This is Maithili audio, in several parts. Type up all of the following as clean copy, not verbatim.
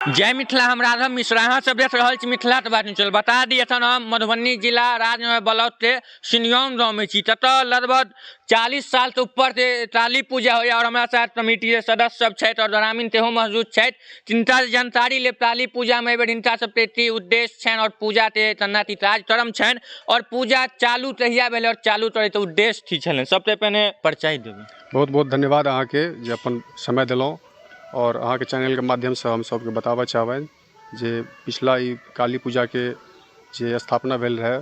जय मिथिला, हम राघव मिश्रा, अहाँ सब देख रहल छी मिथिला के बात चल। बता दी, एखन हम मधुबनी जिला राजनगर ब्लॉक के सिनियौन गाँव में छी। ततऽ लगभग 40 साल से ऊपर से काली पूजा होइए और हमरा साथ कमिटी के सदस्य सब छथि और ग्रामीण सेहो मौजूद छथि। तिनका से जानकारी लेब काली पूजा में एहि बेर हिनका सबके की उद्देश्य छनि और पूजा के केना की कार्यक्रम छनि और पूजा चालू कहिया भेलै और चालू करैके उद्देश्य की छलनि। सबसे पहिने परिचय देबै। बहुत बहुत धन्यवाद अहाँके जे अपन समय देलहुँ आओर अहाँके चैनलके माध्यमसँ हम सबके बताबऽ चाहबनि जे पिछला ई काली पूजाके जे स्थापना भेल रहै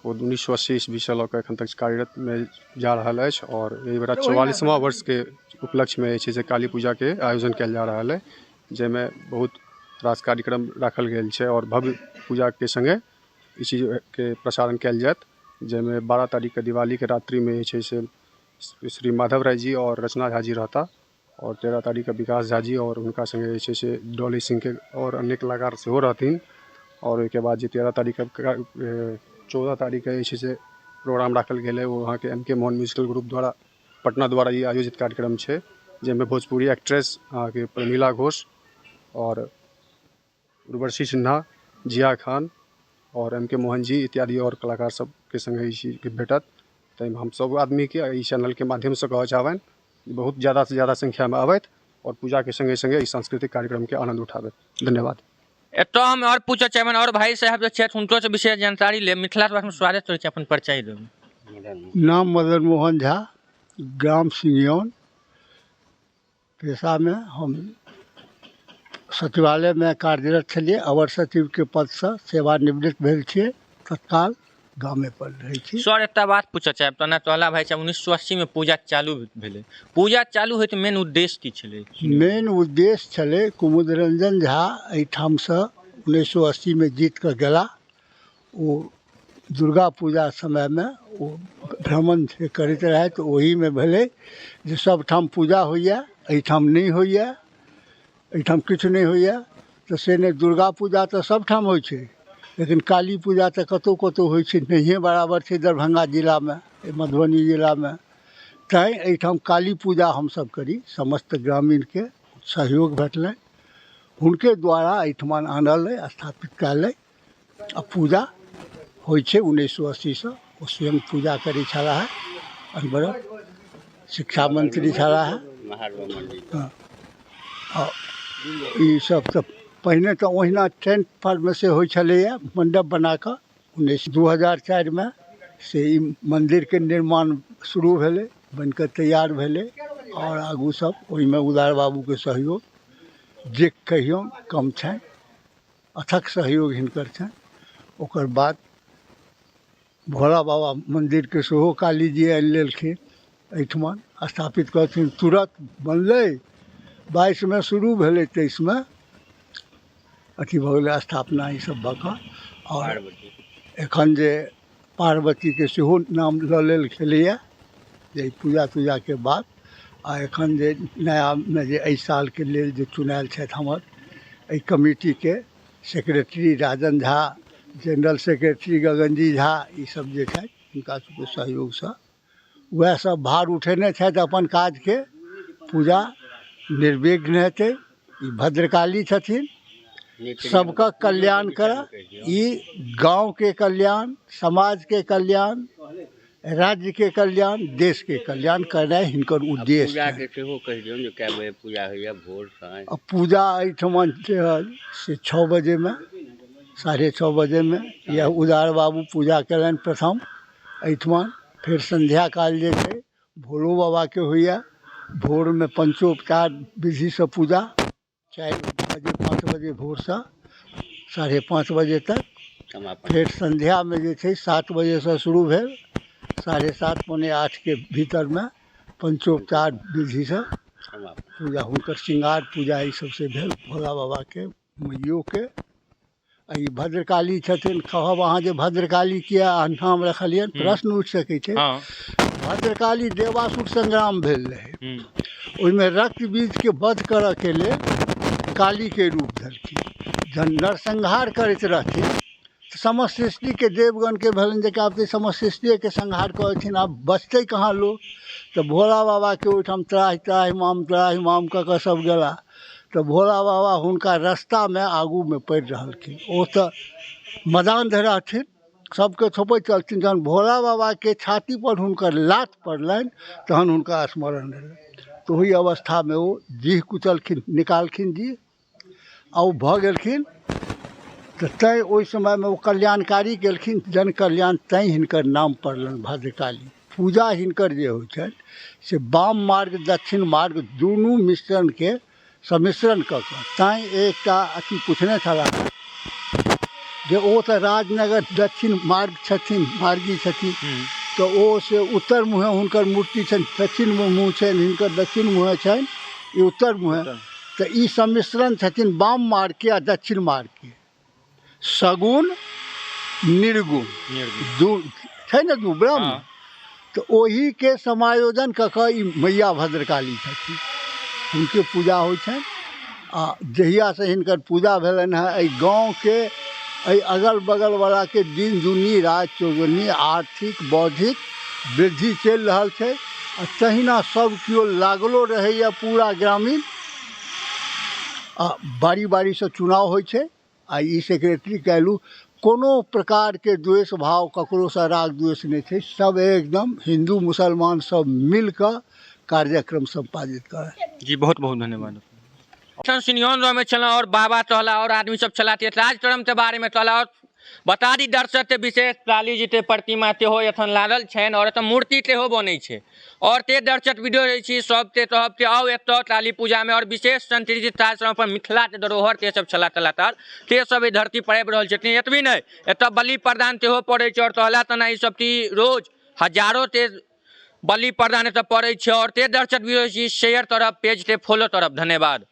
ओ 1980 ईस्वीसँ लऽ कऽ एखन तक कार्यरतमे जा रहल अछि आओर एहि बेरा 44वाँ वर्षके उपलक्ष्यमे जे छै से काली पूजाके आयोजन कयल जा रहल अइ, जाहिमे बहुत रास कार्यक्रम राखल गेल छै आओर भव्य पूजाके सङ्गे ई चीजके प्रसारण कयल जायत, जाहिमे 12 तारीखके दिवालीके रात्रिमे जे छै से श्री माधव राय जी आओर रचना झा जी रहता आओर 13 तारीखके विकास झा जी आओर हुनका सङ्गे जे छै से डॉली सिंहके आओर अन्य कलाकार सेहो रहथिन। आओर ओहिके बाद जे 13 तारीखके 14 तारीखके जे छै से प्रोग्राम राखल गेल अइ ओ अहाँके M K Mohan musical group द्वारा पटना द्वारा ई आयोजित कार्यक्रम छै, जाहिमे भोजपुरी एक्ट्रेस अहाँके प्रमिला घोष आओर उर्वशी सिन्हा, जिया खान आओर एम के मोहन जी इत्यादि आओर कलाकार सबके सङ्गे ई चीज भेटत। ताहिमे हम सब आदमीके एहि चैनलके माध्यमसँ कहऽ चाहबनि बहुत ज्यादासँ ज्यादा संख्यामे आबथि आओर पूजाके सङ्गे सङ्गे ई सांस्कृतिक कार्यक्रमके आनन्द उठाबथि। धन्यवाद। एतऽ हम आओर पूछऽ चाहबनि आओर भाई साहब जे छथि हुनको से विशेष जानकारी लेब। मिथिला के स्वागत करै छी, अपन परिचय देब। नाम मदन मोहन झा, ग्राम सिंघियौन। पेशामे हम सचिवालयमे कार्यरत छलियै, अवर सचिवके पदसँ सेवानिवृत्त भेल छियै, तत्काल गामे पर रहै छी। सर, एकटा बात पूछऽ चाहब, तऽ तोहला भाई साहब 1980 मे पूजा चालू भेलै, पूजा चालू होइके मेन उद्देश्य की छलै? मेन उद्देश्य छलै कुमुद रंजन झा एहिठामसँ 1980मे जीत कऽ गेला। ओ दुर्गा पूजा समयमे ओ भ्रमण से करैत रहथि, ओहीमे भेलै जे सबठाम पूजा होइए, एहिठाम नहि होइए, एहिठाम किछु नहि होइए। तऽ से नहि, दुर्गा पूजा तऽ सबठाम होइ छै, लेकिन काली पूजा तऽ कतहु कतहु होइ छै, नहिए बराबर छै दरभंगा जिलामे, मधुबनी जिलामे। तैँ एहिठाम काली पूजा हमसब करी। समस्त ग्रामीणके सहयोग भेटलनि, हुनके द्वारा एहिठमा आनल अइ, स्थापित कयल अइ आ पूजा होइ छै 1980सँ। ओ स्वयं पूजा करै छलाह, अनवरत शिक्षा मंत्री छलाह। हँ, आ ईसब तऽ पहिने तऽ ओहिना टेंट परमे से होइ छलैए, मण्डप बनाकऽ। 2004मे से ई मन्दिरके निर्माण शुरू भेलै, बनिकऽ तैयार भेलै आओर आगू सब ओहिमे उदार बाबूके सहयोग जे कहियौन कम छनि, अथक सहयोग हिनकर छनि। ओकर बाद भोला बाबा मन्दिरके सेहो कालीजी आनि लेलखिन, एहिठमा स्थापित करथिन। तुरत बनलै, 22मे शुरू भेलै, 23मे अथी भऽ गेलै स्थापना ईसब भऽ कऽ। आओर एखन जे पार्वतीके सेहो नाम लऽ लेल छलैए जे ई पूजा तूजाके बाद। आ एखन जे नयामे जे एहि सालके लेल जे चुनायल छथि हमर एहि कमिटीके secretary Rajan Jha, general secretary Gaganji Jha, ईसब जे छथि हुनका सबके सहयोगसँ वएह सब भार उठेने छथि अपन काजके। पूजा निर्विघ्न हेतै। ई भद्रकाली छथिन, सबके कल्याण करऽ, ई गाँवके कल्याण, समाजके कल्याण, राज्यके कल्याण, देशके कल्याण करनाइ हिनकर उद्देश्य। पूजाके सेहो कहि दियौ जे कए बजे पूजा होइए, भोर साँझ। आ पूजा एहिठमा जे हइ से 6 बजेमे, 6:30 बजेमे इएह उदार बाबू पूजा कयलनि प्रथम एहिठमा। फेर संध्या काल जे छै भोलो बाबाके होइए, भोरमे पंचोपचार विधिसँ पूजा 4 बजे 5 बजे भोरसँ 5:30 बजे तक। फेर संध्यामे जे छै 7 बजेसँ शुरू भेल, 7:30 7:45के भीतरमे पंचोपचार विधिसँ पूजा, हुनकर श्रृंगार पूजा ई सबसँ भेल भोला बाबाके, मैयोके। आ ई भद्रकाली छथिन। कहब अहाँ जे भद्रकाली किया नाम रखलियनि, प्रश्न उठि सकै छै। भद्रकाली देवासुर संग्राम भेल रहै, ओहिमे रक्त बीजके वध करऽके लेल कालीके रूप धरथिन। जहन नरसंहार करैत रहथिन तऽ समस्त सृष्टिके देवगणके भेलनि जे आब तऽ समस्त सृष्टिएके संहार कऽ देथिन, आब बचतै कहाँ लोक? तऽ भोला बाबाके ओहिठाम त्राहि त्राहि माम त्राहि माम कऽ कऽ सब गेला। तऽ भोला बाबा हुनका रस्तामे आगूमे पड़ि रहलखिन। ओ तऽ मदान्ध रहथिन, सबके थोपैत चलथिन। जहन भोला बाबाके छातीपर हुनकर लात पड़लनि तहन हुनका स्मरण भेलनि। तऽ ओहि अवस्थामे ओ जीह कुचलखिन, निकालखिन जीह आ ओ भऽ गेलखिन। तऽ तैँ ओहि समयमे ओ कल्याणकारी केलखिन, जन कल्याण, तैँ हिनकर नाम पड़लनि भद्रकाली। पूजा हिनकर जे होइ छनि से वाम मार्ग दक्षिण मार्ग दुनू मिश्रणके सम्मिश्रण कऽ कऽ। तैँ एकटा अथी पुछने छलाह जे ओ तऽ राजनगर दक्षिण मार्ग छथिन, मार्गी छथिन, तऽ ओ से उत्तर मुँहे हुनकर मूर्ति छनि, दक्षिण मुँह छनि हिनकर, दक्षिण मुँहे छनि, ई उत्तर मुँहे। तऽ ई सम्मिश्रण छथिन वाम मार्गके आ दक्षिण मार्गके, सगुण निर्गुण दू छै ने, दू ब्रह्म। तऽ ओहीके समायोजन कऽ कऽ ई मैया भद्रकाली छथिन, हुनके पूजा होइ छनि। आ जहियासँ हिनकर पूजा भेलनि हेँ, एहि गाँवके एहि अगल बगलवलाके दिन दुनी राति चौगुनी आर्थिक बौद्धिक वृद्धि चलि रहल छै। आ तहिना सब केओ लागलो रहैए पूरा ग्रामीण। आ बारी बारीसँ चुनाव होइ छै आ ई सेक्रेटरी कयलहुँ, कोनो प्रकारके द्वेष भाव, ककरोसँ राग द्वेष नहि छै। सब एकदम हिन्दू मुसलमान सब मिलकऽ कार्यक्रम सम्पादित करै। जी, बहुत बहुत धन्यवाद। एखन सिनियन गाँवमे छलहुँ आओर बाबा टहला आओर आदमी सब छलाह, ते कार्यक्रमके बारेमे टहला। आओर बता दी दर्शक के विशेष काली जी के प्रतिमा सेहो एखन लागल छनि आओर एतऽ मूर्ति सेहो बनै छै। आओर ते दर्शक वीडियो रहै छी सबके कहब कि आउ एतऽ काली पूजामे। आओर विशेष सांस्कृतिक कार्यक्रम पर मिथिलाके धरोहर के सब छलाह कलाकार, से सब एहि धरती पर आबि रहल छथिन। एतबी नहि, एतऽ बलि प्रदान सेहो पड़ै छै आओर टहला तना ई सब चीज रोज हजारो के बलि प्रदान एतऽ पड़ै छै। आओर ते दर्शक वीडियो छी शेयर करब, पेज के फॉलो करब। धन्यवाद।